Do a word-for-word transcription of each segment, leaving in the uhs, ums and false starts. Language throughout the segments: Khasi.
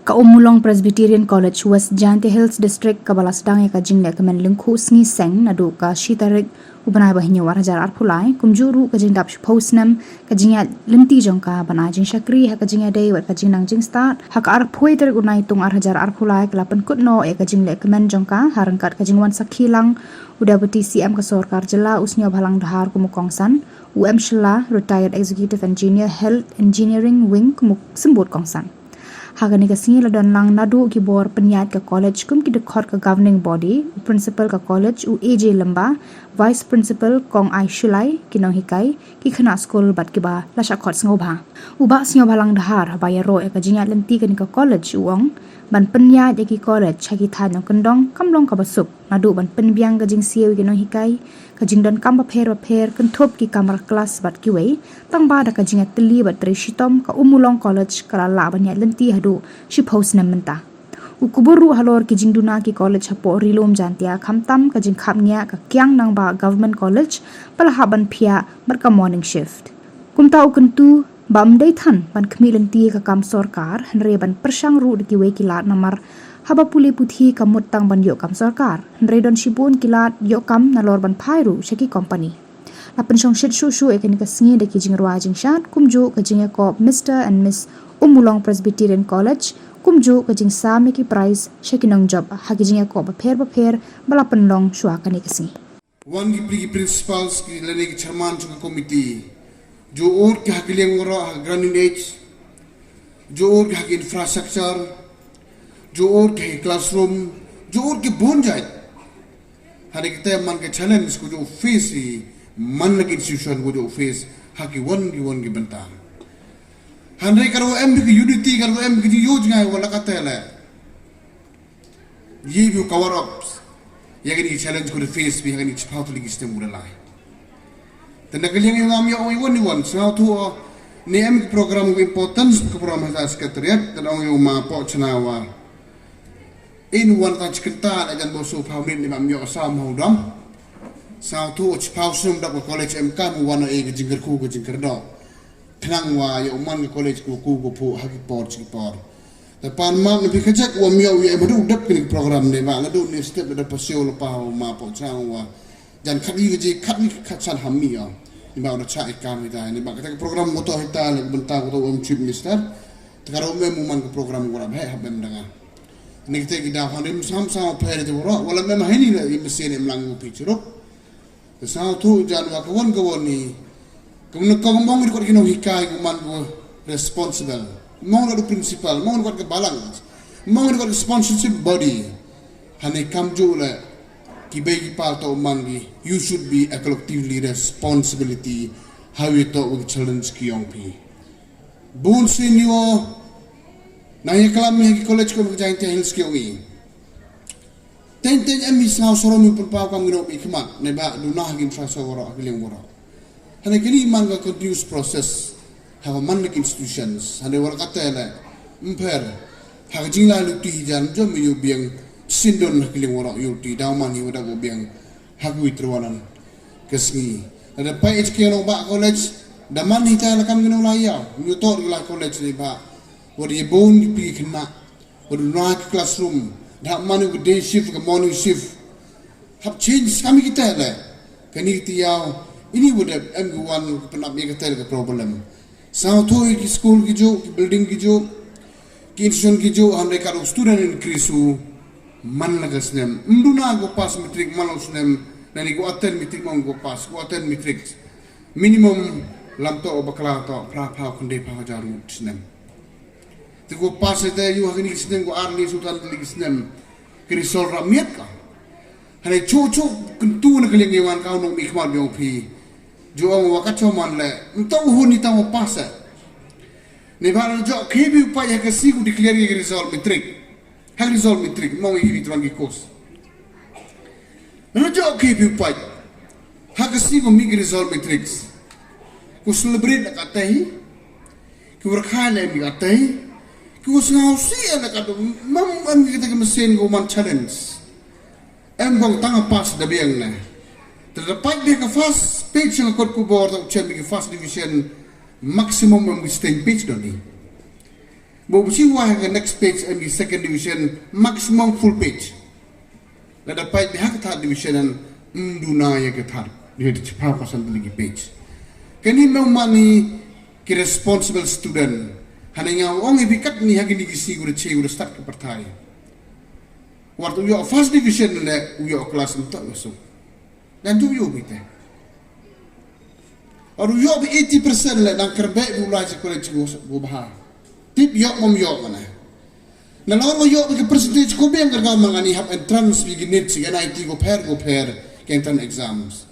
Ka Ummulong Presbyterian College, West Jaintia Hills District, kaba la sdang ïa ka jingleh kmen lyngkhuh sngi seng naduh ka shi tarik u bnai ba hynñiew ar hajar arphew lai, kumjuh ruh ka jingdap shiphew snem ka jingïaid lynti jong ka ban ai jingshakri ha ka jingïadei bad ka jingnang jingstad. Ha ka arphew tarik u Naitung ar hajar arphew lai ka la pynkut noh ïa ka jingleh kmen jong ka ha ryngkat ka jingwan sakhi lang u Deputy C M ka sorkar jylla u Sniawbhalang Dhar kum u kongsan, u M Shylla, Retired Executive Engineer, Health Engineering Wing, kum u symbud kongsan. Ha kane ka sngi la don lang naduh ki bor pynïaid ka college kum ki dkhot ka governing body, u principal ka college u A J Lyngba, vice principal Kong Ai Shullai, ki nonghikai, ki khynnah skul bad kiba la shah khot sngewbha. U Bah Sniawbhalang Dhar haba ïaroh ïa ka jingïaid lynti kane ka college u ong ban pynïaid ïa ki college ha ki thaiñ nongkyndong kam long kaba suk, naduh ban pynbiang ka jingsiew ïa ki nonghikai, ka jingdonkam bapher bapher, kynthup ki kamra klas bad kiwei, tangba da ka jingïatylli bad trei shitom ka Ummulong College ka la lah ban ïaid lynti haduh shiphew snem mynta. U kubur ruh halor ki jingduna ki college hapoh Ri-lum Jaintia, khamtam ka jingkhapngiah ka Kiang Nangbah Government College ba la hap ban phiah bad ka morning shift. Kumta u kyntu ba ym dei than ban khmih lynti ka kam sorkar, hynrei ban pyrshang ruh da kiwei ki lad namar haba pule puthi kam mut tang ban ïoh kam sorkar, hynrei don shibun ki lad ïoh kam nalor ban phai ruh sha ki company. La pynshongshit shuh shuh ïa kane ka sngi da ki jingrwai jingshad, kumjuh ka jingïakop Mister and Miss Ummulong Presbyterian College, kumjuh ka jingsam ïa ki prize sha ki nongjop ha ki jingïakop bapher bapher ba la pynlong shuwa kane ka sngi. Wan ki pri-, ki principals ki lane ki chairman jong ka committee, jooh ki ha ki liang waroh ha ka grinding edge, jooh ki ha ki infrastructure, jooh ki ha ki classroom, jooh ki bun jait. Hynrei kita man ka challenge ko jooh face hi, man la ki institution ko jooh face ha ki wan ki wan ki bynta. Hynrei ka ruh em ki unity, ka ruh em ki jingïohnjngai, wat la katta le. Ïa u cover up ïa kine ki challenge ko da face bha ha kine ki chiphaw tylli ki snem ko da lai. Te na ka liang ïa nga ym ïoh ïa u wan ïa u wan, sngewthuh ne em ki program ki importance ka program ha secretariat, te ong ïa u ma Pohchna wa in wan ta chi kynta la jan bosophaw minit ne ba ym ïoh saw ma u dam. Sngewthuh chiphaw snem dap ka college em kam u wan ïa ka jingkyrkhu ka jingkyrdoh. Khnang wa ïa u man ka college ko ku ko phuh ha ki por chi ki por. Te pan map ne phi ka jek wa ym ïoh ïa em haduh dep kine ki program ne ba la duh ne step da pa siew la pa u ma Pohchna wa jan khat ïa ka ji khat ïa ka khat san ha mi ïa. Ne ba u da chah ïa kam ïa ta ne ba kata ka program ko to ïa ta le ka bynta ko to u em chief minister. Te ka ruh em u man ka program ko rap heh hap em da nga. Ne kita ki daw hynrei ym sam sam pher te waroh, wat la em ha ini le i message ne em lang u phi chirup. Te sngewthuh jan wa ka wan ka wan ni. Ka mut ka ong ïa kot ki nonghikai ka man ka responsible. Ong ïa kot ka principal, ong ïa kot ka balang. Ong ïa kot ka sponsorship body. Hane kamjuh le ki bei ki pal to man ki. You should be a collectively responsibility. How you talk with challenge ki ong phi. Bun senior. Na ïa klam ïa ki college ko ka Jaintia Hills ki ong i. Teng teng em i sngew sarom i pynpaw kam ngi noh i khmat ne ba duna ha ki infrastructure waroh ha ki liang waroh. Hane kini man ka continuous process ha ka man ki institutions hane waroh kata le ym pher ha ka jinglai luti hi jan jom ïa u biang sindon ha ki liang waroh ïa u ti daw man hi wa da u biang ha ka wi tyrwanan ka sngi. Lada pai education nong ba college da man hi ta la kam ngi nong lai ïa ngi to la college ne ba wa da ïa bun ki pi khynnah Wa duna ki classroom, da hap mane ka day shift, ka morning shift. Hap change kami kita le. Kani kita ïaw, ini wa dep em ki wan pynap ïa kita le ka problem. Sngewthuh ïa ki school ki juh, ki building ki juh, ki institution ki juh, hynrei ka dok student increase u man la ka snem. Ym duna ko pass matric man la u snem, nani ko attend matric man ko pass, ko attend matric. Minimum lam to bakla to, phra phaw khyndai phaw hajar ngut snem. Te ko pass te ïa ha kini ki snem ko ar ni sultan kini ki snem. Ki result ra miet ka. Hane chu chu kyntu na ka liang ïa wan ka u nong mi khmat biang phi. Ju ong wa ka choman le. Nto hun ni ta wa pass. Ne ba la jok ki bi pa ïa ka si ku declare ïa result matric. Ha result matric mo ïa ki tuan ki course. Nang jok ki pi pa. Ha ka si ko mi ki result matric. Ko celebrate la ka tei. Ki wyrkhai la em ka tei. Ki wa sngewsih la ka dum mam em kita ki mesin ko man challenge. Em kong tang pass da biang ne. Te da pat bi ka first page nga kot ku bor ta u chen bi ki first division maximum em ki stain page doni. Ba u bsing wa ha ka next page em ki second division maximum full page. Lada page bi ha ka third division em duna ïa ka third. Ïa ka chipha percent lagi page. Kani mem mani ki responsible student. Hana nga ong ïa phi katni ha kini ki sngi gu da che gu da start ka pyrthai. Wat u ïoh first division ne u ïoh class em to ïoh suk. Dan ju ïoh bite. Ar u ïoh bi eighty percent le nang kerbeh bi u lai cha college gu bha. Tip ïoh mom ïoh mana. Na lor u ïoh bi ka percentage ko biang ka gam mangani hap entrance bi ki NEET ki N I T ko pher ko pher ki entrance exams.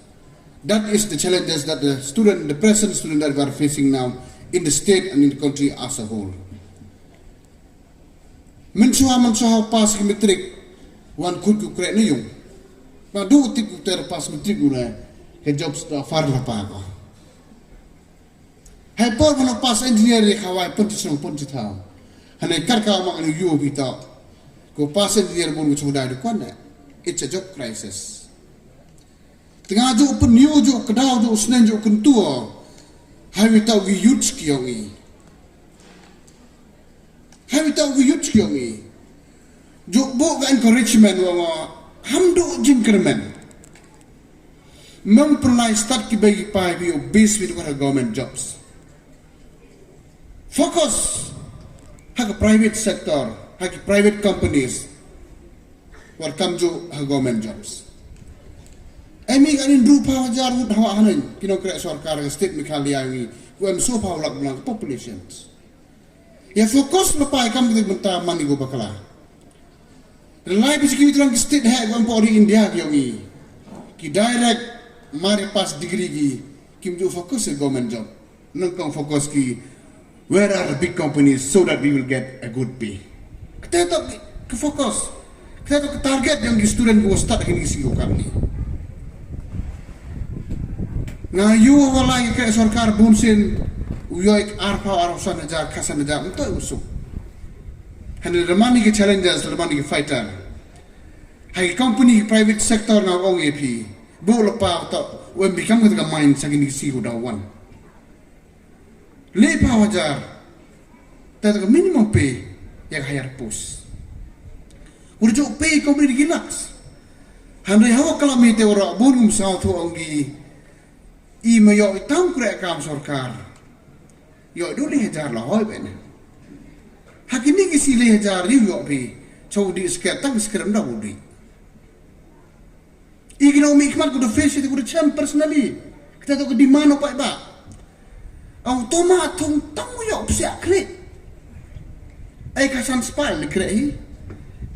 That is the challenges that the student, the present student that we are facing now in the state and in the country as a whole. Mynshuwa mynshuwa pass ki matric wan kut ku kreh na yung. Ba du tip ku ter pass matric u ne ka job sta far la pa ko. Hai por mano pass engineer ri khawai pun ti song pun ti thaw. Hane kar ka ma anu yu bi ta. Ko pass engineer bun ku chong dai du kwan ne. It's a job crisis. Tengah ju pynïu ju kdaw ju snen ju kyntua. Hai wi tau wi youth ki yong i. Hai wi tau wi youth ki yong i. Ju bu ka encouragement wa ma ham du jingkyrmen. Mem pernai start ki bagi pai bi obis wi du ka government jobs. Focus ha ka private sector, ha ki private companies. Wat kam ju ha government jobs. Emi ka nin rupa hajar wut hawa hanin kino kre sorkar ka state Meghalaya ngi ku em so phaw lak blang populations. Ya focus na pai kam kita benta mani go bakla. Relai bi ki trang ki state ha go empori India ki yong i. Ki direct mari pass degree ki kim ju focus ha government job. Nang kong focus ki where are the big companies so that we will get a good pay. Kata tu ki focus. Kata tu ki target yong ki student ko start kini ki singo kami. Nga yu wala ki kre sorkar bun sin u yoi ar phaw ar san hajar khasan hajar untuk usuk. Hana remani ki challenges remani ki fighter. Hai ki company ki private sector nga ong A P. Bu lepa tu u em bikam kata ka mind sa kini ki singo dawan. Leh phaw hajar. Te ka minimum pay ïa ka higher post. Ur ju pay ko bri relax. Hynrei hawa kala mi te ura bun um saw thu ong gi. I ma ïoh i tang kre kam sorkar. Ïoh du leh hajar la hoi bene. Hakini ki si leh hajar yu ïoh pay. Chau di sket tang sket da u di. Economic khmat ku da face ïa ku da chem personally. Kita tu ka demand u paidbah. Au toma thung tang u ïoh psiah klik. Ai ka san spal le kre hi.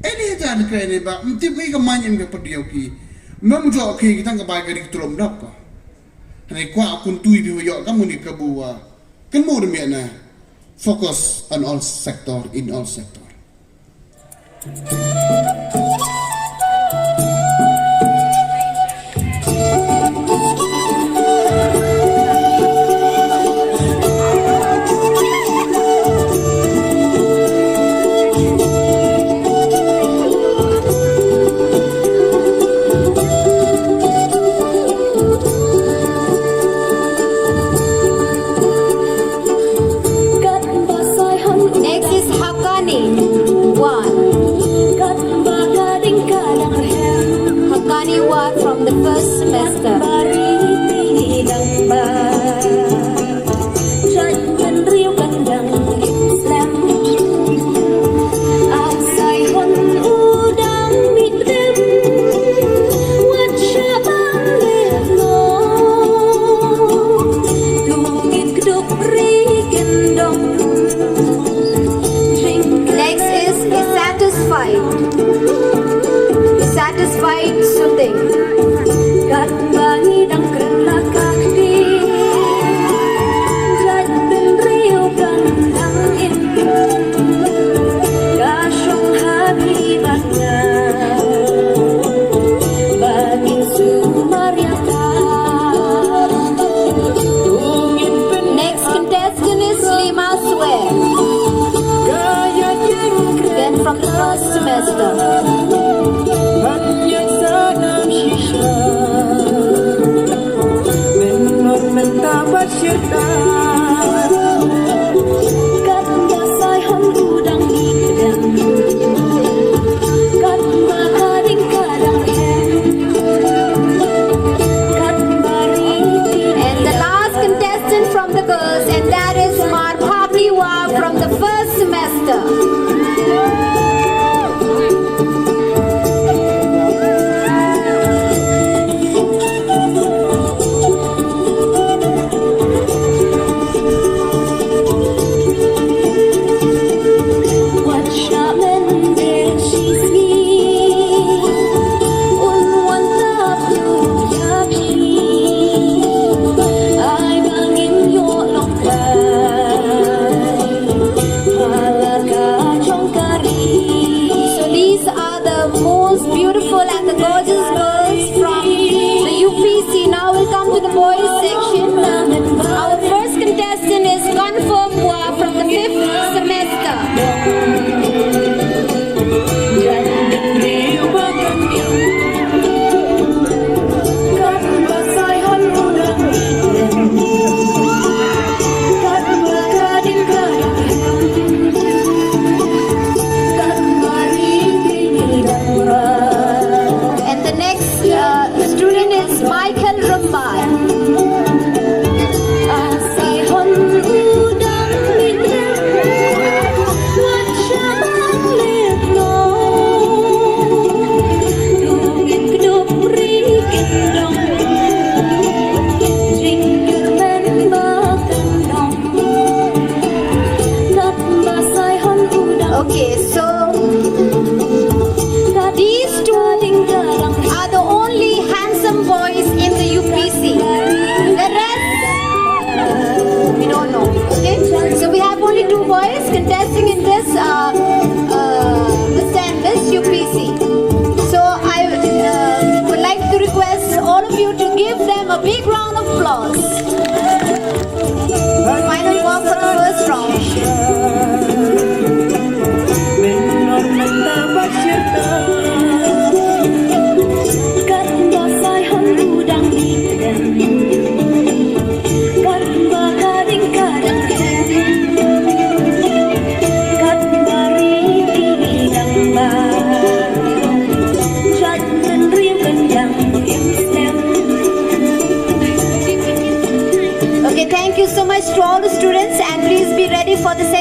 Ai le ja le kre ne ba mtip ka man im ka perdiau ki. Mem jo ki kita ka bai ka rik tulom dap ko. Hane kwa kun tui bi ïoh ka muni ka buwa. Kan mo de miana. Focus on all sector, in all sector. Next is Haqqani one. Haqqani one from the first semester. Next is Is Satisfied. Is Satisfied Shooting.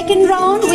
Second round,